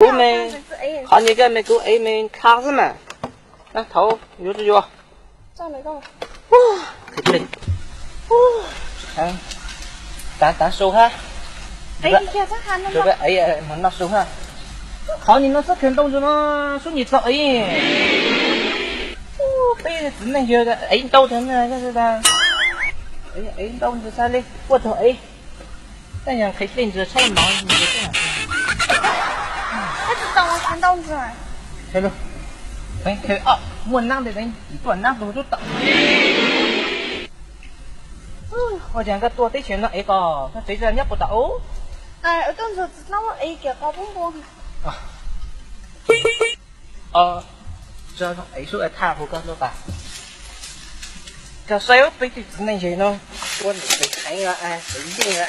Kuv me, qhov nyias koj me kuv ev me nqa xwb mas. Thaum yuav tsis yuav. Tav tav su ha. Ev hmo no su ha. Qhov nim no xub khaws ntau ntsis no, sub nyim txog ev. Peb txiv neej yawg ev ntau tag, ev ntau ntsis xav li quaj tog ev. Tej yog nqhis dej ntsis tshab mov. Muaj nab ntev tuaj nab tus tub tawm. Ua cas nkawd tuaj teb chaws no ev ko, koj tsev nyob puas tau? Ev sub thaj hu koj tuaj tas. Koj saib peb tej txiv neej yawg no, ua ntawm pem heev, pem yeej,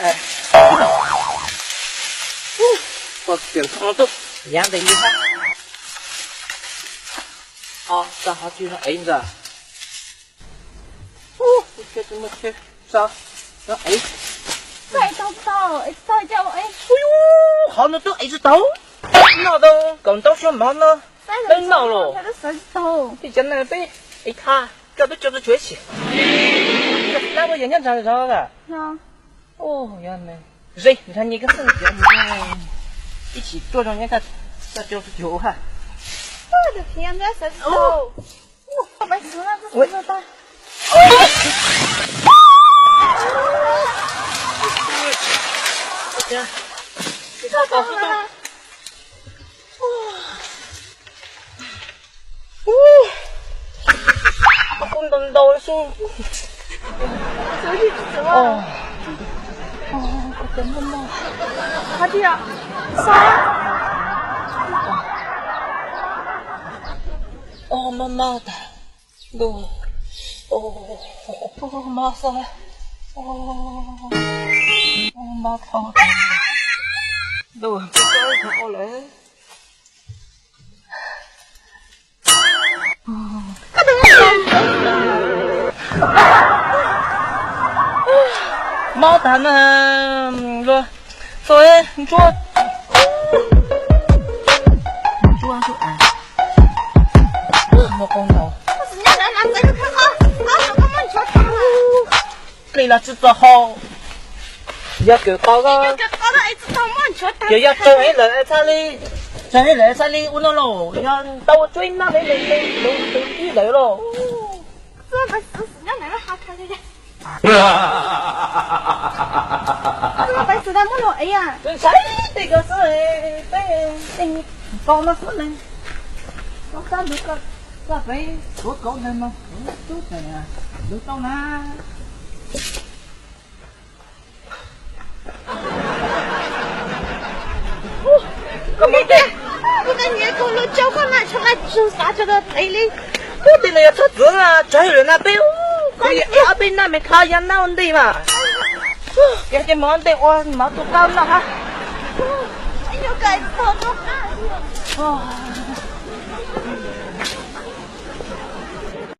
pem tuaj yav ntev li hab. Txog qhov twg no ev ntag. Qhov no twb ev tsis tau. Noj tau kaum ntau xyoo mov no, twb noj los. Tej cov no peb ev tha, koj twb tso tshuav ib sim. Koj tsis dab ua yog nyob ntsag zog a. Ze, nrog nyias koj xwb, ib chim tuaj zoo nyob koj tso tshuav ha. Kuv ntau ntau xwb. Mob mob tas. Mob xwb. Mob dhau tas. Ntuj, ua lawm. Mob tas na, luag txo ntsuab. Ntsuab ntsuab a. Muaj qau ntau. Dli los tsis txog hau. Yog kawm qau ko, yog yog tsaug ib lawm txhaj li, tsaug ib lawm txhaj li ua no lauj, yog tau tsuab ib nab li li li tus ib lawm lauj. Ntshai tej ko xwb, peb tej ko no xwb ne. Koj kab ntug koj, koj peb tuav kauv ntawd mas kuv tub tseem ntug tau na. Koj muab tej, kuv tej niam kuv lub tsaug koj na, tshuav laj tsug xav tshuav tau tev li. Koj tej no yog txhob txwv na, tsaug lawm na peb, koj yog ob peb nab me kho yog nab ua ntej mas. Yog ces mov ntej ua mov tu qab noj hab.